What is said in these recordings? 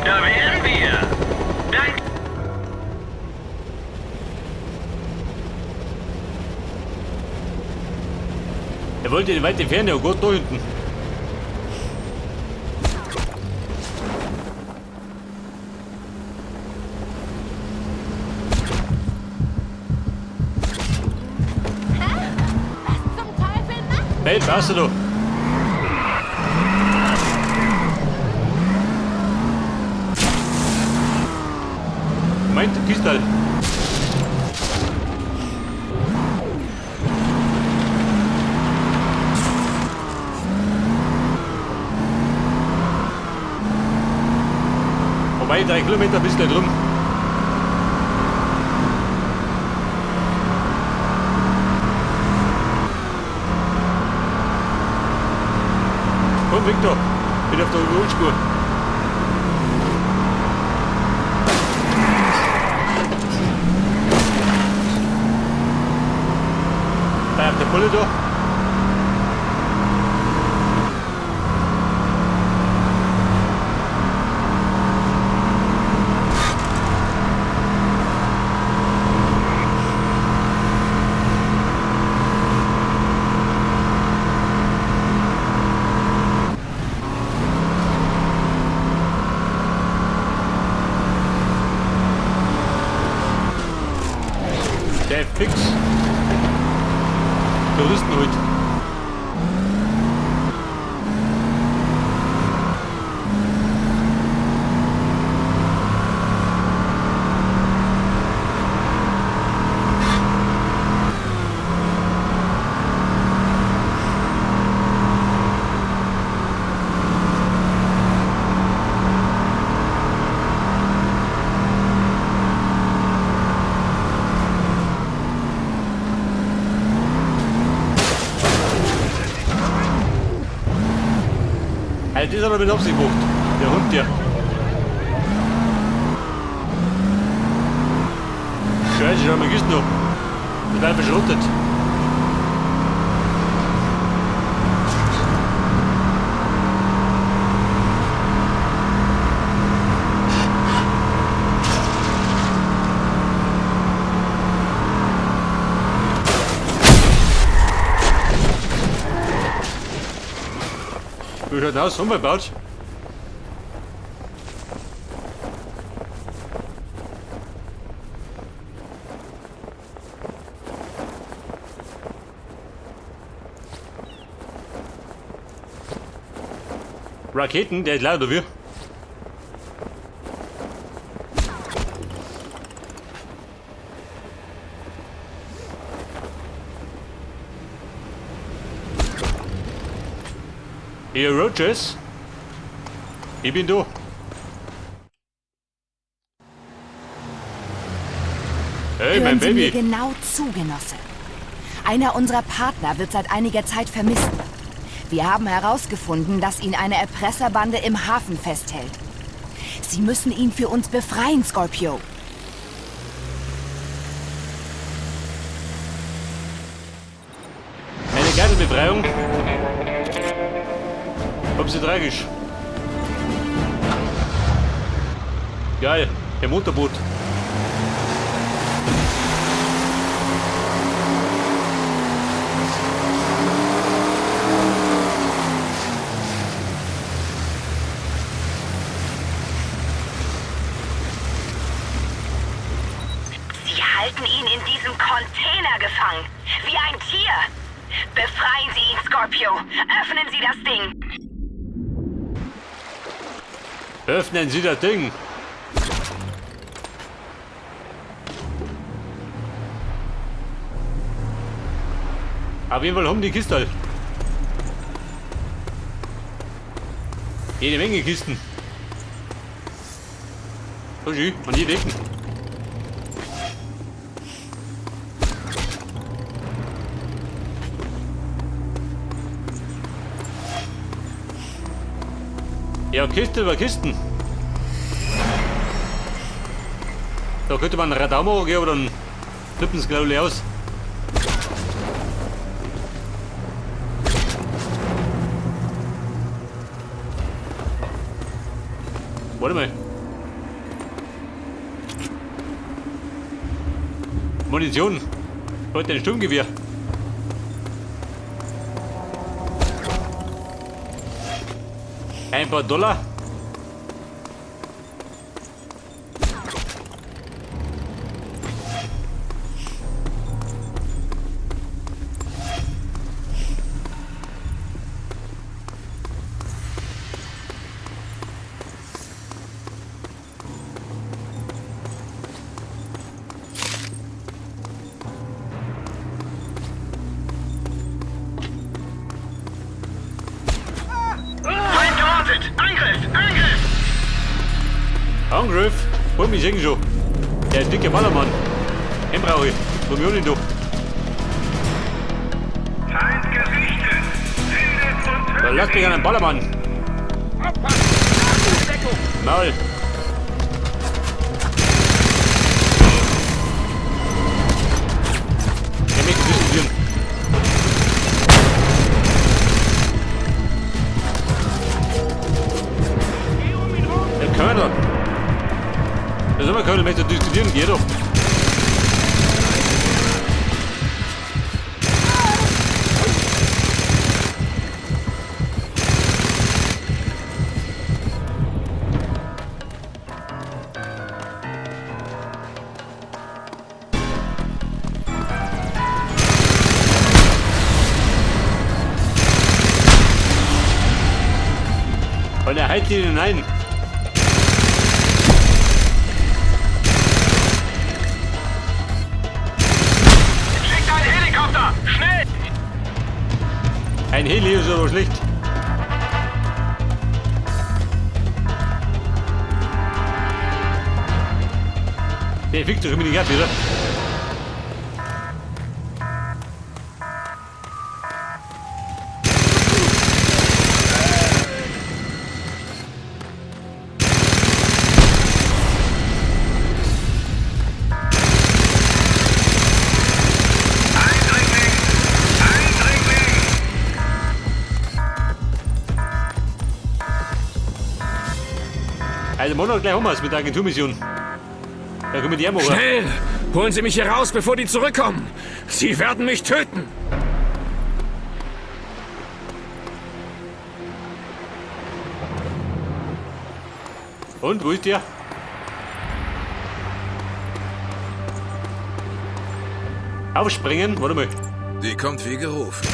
Da wären wir. Danke. Er wollte in weite Ferne, oh Gott, da hinten. Was zum Teufel macht? Hey, passt du. Moment, Kistal. Wobei, 3 Kilometer bist du drum. Komm, Victor, bin auf der Überholspur. Bleib der Bulle da. Der fix. Touristen heute. Alter, das hat er mit auf sich gebucht. Der Hund, der. Scheiße, schau mal, Kisten noch. Das war verschrottet. Wie schaut denn aus? Unverbaut? Raketen, der ist lauter wie. Hier, Rogers. Ich bin da. Hey, mein Hören Sie mir Baby. genau zu, Genosse. Einer unserer Partner wird seit einiger Zeit vermisst. Wir haben herausgefunden, dass ihn eine Erpresserbande im Hafen festhält. Sie müssen ihn für uns befreien, Scorpio. Eine Geiselbefreiung. Ob sie tragisch. Geil, der Motorboot. Sie halten ihn in diesem Container gefangen. Wie ein Tier. Befreien Sie ihn, Scorpio. Öffnen Sie das Ding. Öffnen Sie das Ding. Auf jeden Fall haben die Kiste. Jede Menge Kisten. So schön, an jede Ecken. Ja, Kiste über Kisten. Da könnte man ein Radar machen, aber dann flippen sie glaube ich aus. Warte mal. Munition. Heute ein Sturmgewehr. Ein paar Dollar. Angriff! Angriff! Angriff! Hol mich sehen schon. Der ist dicke Ballermann. Den brauche ich. Wo mir da. Feind gesichtet! Findet und tötet Lass mich an den Ballermann. Maul. Der möchte diskutieren. Der Colonel. Der Sommercolonel möchte diskutieren, geh doch. Von der Heizlinie nein. Schickt einen Helikopter! Schnell! Ein Heli ist aber schlecht. Der fickt doch immer die Gerd wieder. Eindringling! Eindringling! Also Monat gleich haben wir's mit der Agenturmission. Da können wir die machen. Schnell! Holen Sie mich hier raus, bevor die zurückkommen! Sie werden mich töten! Und, wo ist der? Aufspringen? Warte mal. Die kommt wie gerufen.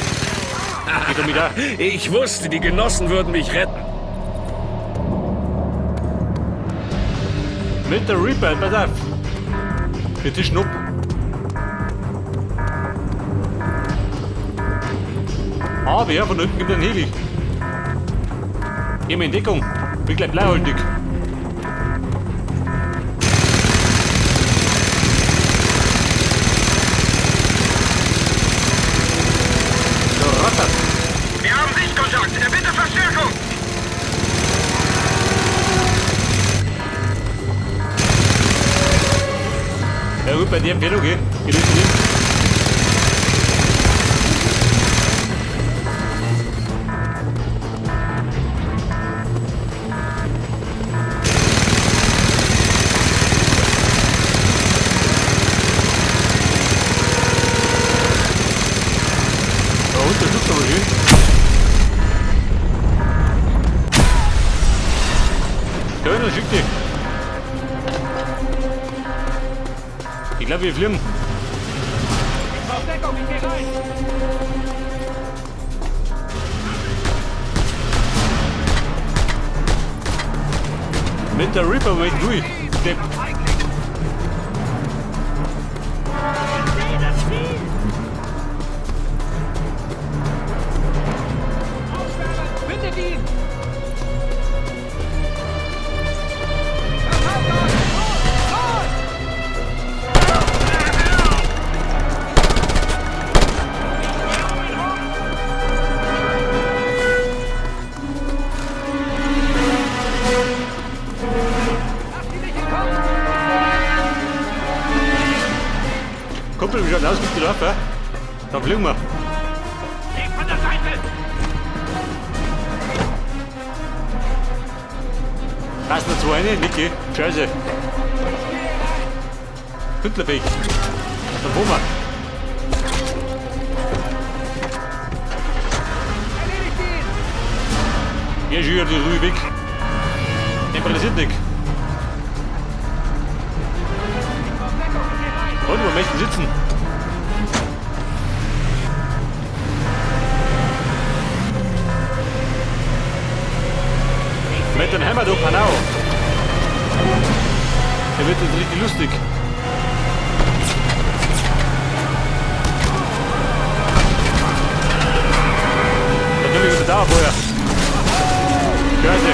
Ich komm wieder. Ich wusste, die Genossen würden mich retten. Mit der Reaper, pass auf. Bitte schnupp. Aber ja, von unten gibt ein Heli. Geh mal in Deckung. Bin gleich bleihaltig. So, rattert. Wir haben Sichtkontakt! Bitte Verstärkung! Ja gut, bei der Empfehlung, okay. Geht durch den. Da untersucht aber schön. Colonel, schick dich. Ich glaube, wir fliegen. Ich brauch Deckung, ich geh rein! Mit der Reaper will ich durch. Depp. Findet ihn! Kumpel, wie schaut's aus? Bist du drauf, hä? Dann fliegen wir. Geht von der Seite! Passen da zwei rein? Niki. Scheiße. Hüttlerbeck. Dann wo wir? Hier ist wieder die Ruhe weg. Impressiert nicht. Und wo möchten sitzen? Mit dem Hammer, du Panau. Der wird jetzt richtig lustig. Natürlich ist er da vorher. Scheiße.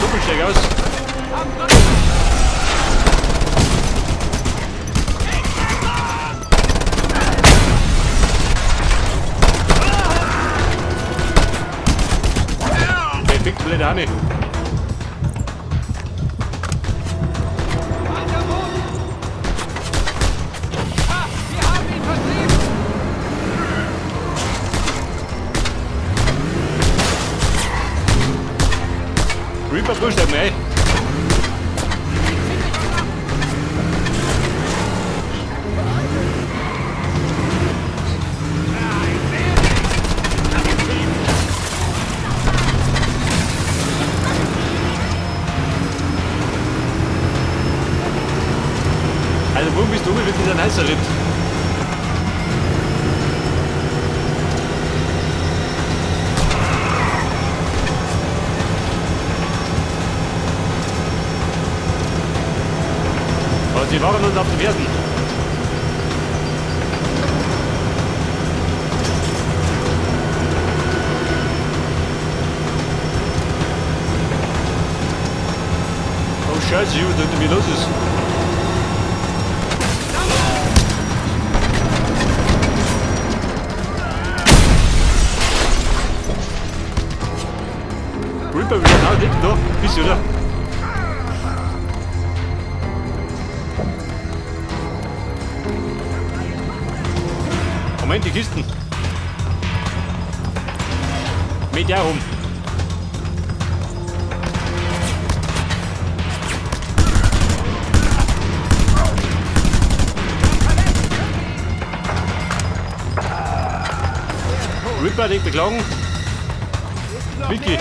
Doppelsteig aus. Perfekt, blöde Hanne. Reaper pusht mir, ey. Also, wo bist du? Wird das ein heißer Ritt. Aber sie waren uns auf den Fersen. Oh Scheiße, ich weiß nicht, wie los ist. Reaper wieder da, hinten da. Bist du, oder? Moment, die Kisten. Mit ja rum. Reaper liegt beklagen. Vicky.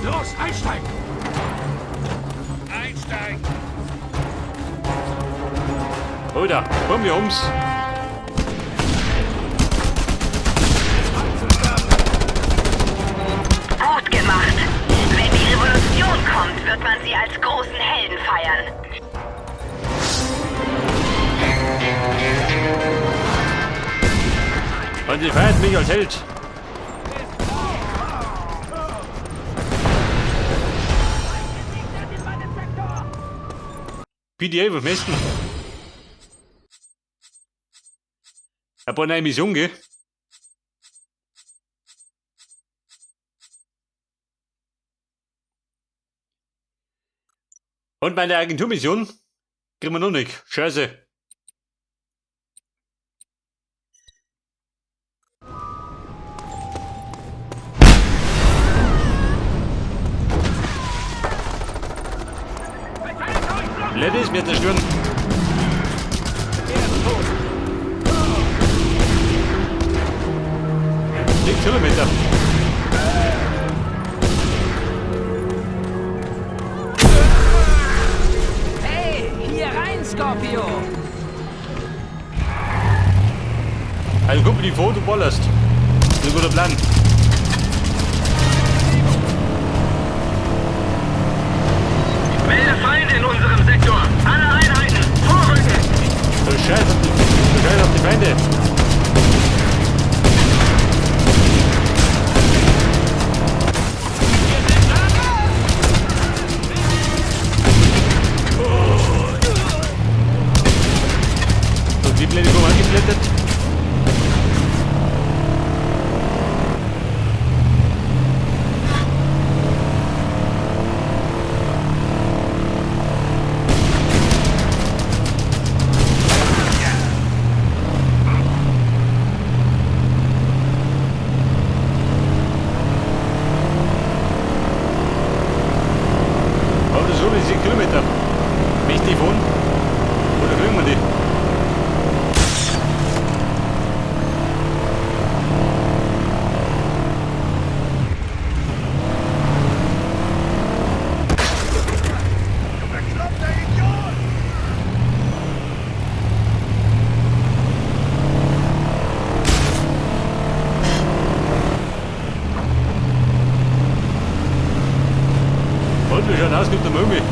Los, einsteigen! Einsteigen! Oder, komm, wir ums. Gut gemacht. Wenn die Revolution kommt, wird man sie als großen Helden feiern. Und sie feiert mich als Held. PDA, was meisten? Ein paar neue Missionen, gell? Und meine Agenturmission kriegen wir noch nicht. Scheiße. Ladies, mir zerstören. 6 Kilometer. Hey, hier rein, Scorpio! Also guck mir die vor, du ballerst. Das ist ein guter Plan. Melde Feinde in unserem Sektor. Alle Einheiten, vorrücken! Du Scheiß auf die Feinde. Geblättert. Aber das ist schon 10 Kilometer. Möchte ich fahren? Oder kriegen wir die? Du bekloppter Idiot! Und wir schauen aus mit der Mumie.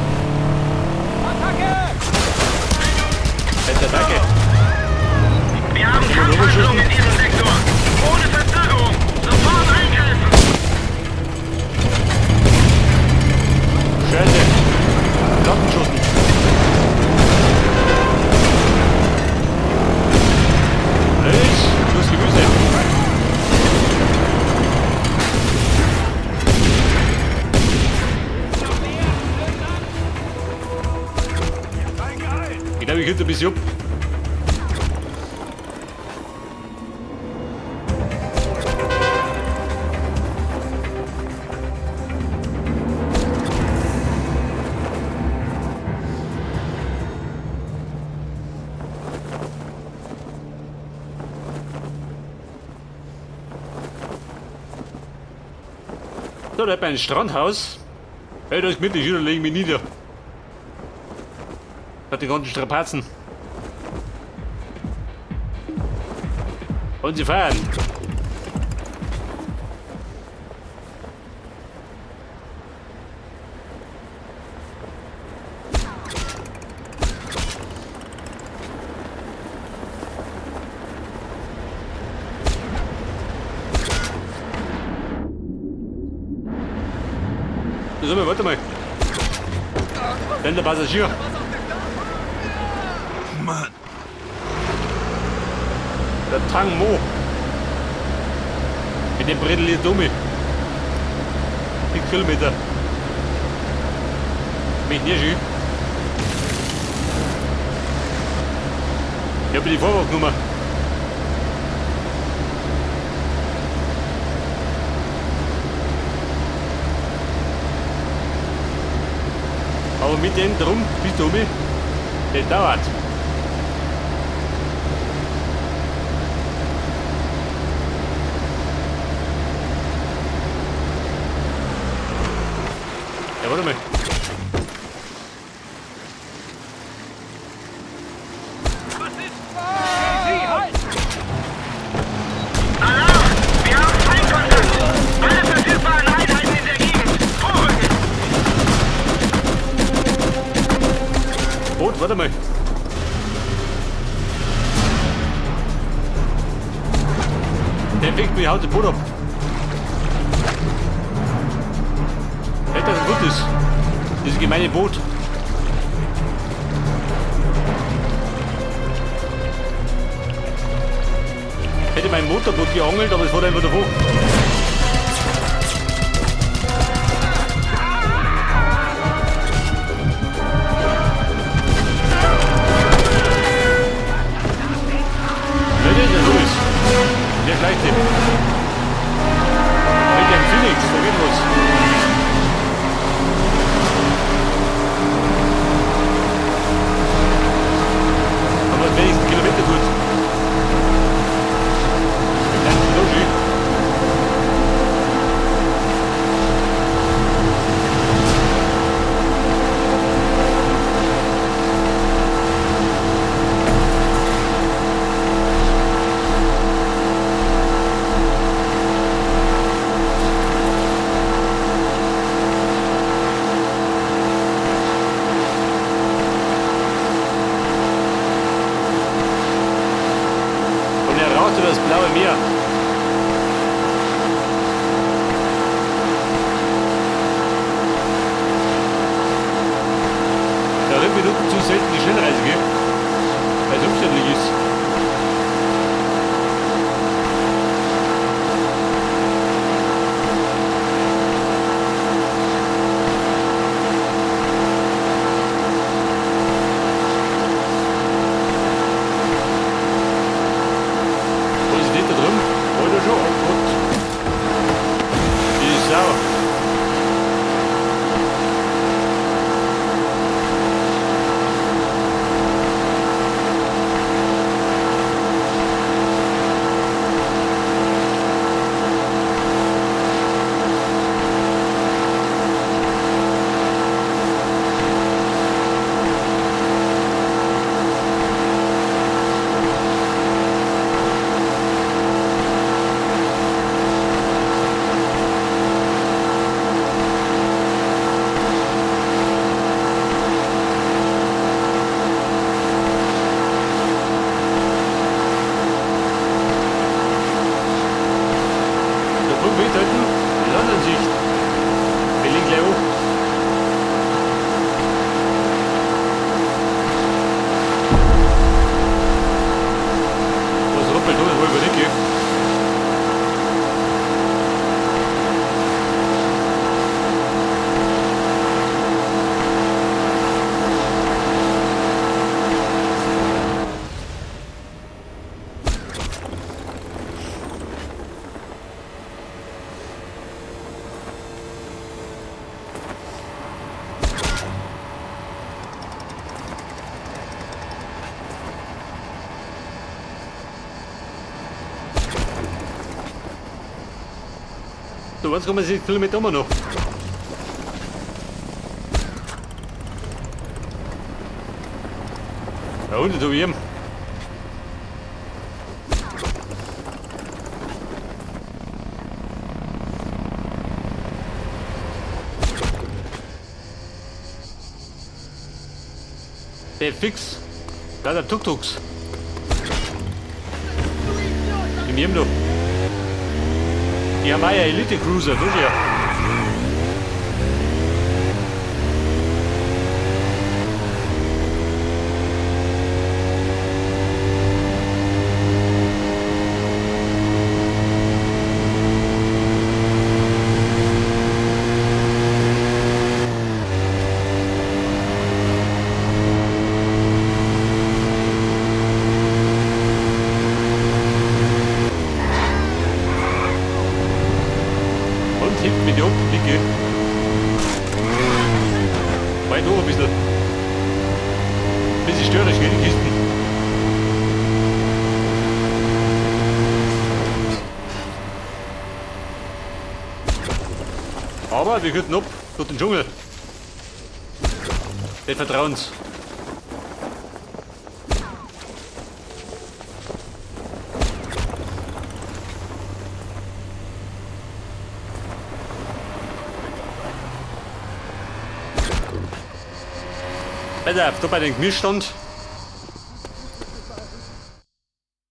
Attacke! Fette Attacke. Wir haben Kampfhandlungen in diesem Sektor. Ohne Verzögerung. Sofort eingreifen. Scheiße. Lattenschossen. Los, los Gemüse. Ich glaube, ich könnte ein bisschen ab. So, da hat man ein Strandhaus. Hey, da ist gemütlich, da legen mich nieder. Hat die ganzen Strapazen. Wollen Sie fahren? So, warte mal. Dann der Passagier. Mann, Der Tang Mo. Mit dem Brettel hier dumme. 4 Kilometer. Mich nicht schön. Ich habe die Vorwacht genommen. Aber mit dem drum, bist du um, das dauert. Ja, warte mal. Was ist? Sie, halt! Alarm! Wir haben Feindkontakt! Alle verfügbaren Einheiten in der Gegend! Vorrücken! Boot, warte mal. Der fickt mich, haut den Boot ab. Nicht, dass es gut ist. Dieses gemeine Boot. Hätte mein Motorboot geangelt, aber es war einfach davor. Nee, der Louis. Der gleicht dem. Mit dem Phoenix, da geht was. Aber wenigstens Kilometer gut. Mit ganzen Logi. Und er raus über das blaue Meer. Da Minuten zu selten die Schnellreise, gell? Weil es umständlich ist. Da 1,6 Kilometer immer noch. Da unten so wie ihm. Der fix. Da der Tuk-Tuks. Im Jemno. Die haben auch ja Elite Cruiser, das ja. Und hebt mit ab, Nicke. Weit hoch ein bisschen. Bisschen störrisch, gell, die Kisten. Aber wir könnten ab durch den Dschungel. Den Vertrauens. Pass auf, da bei dem Gemischstand.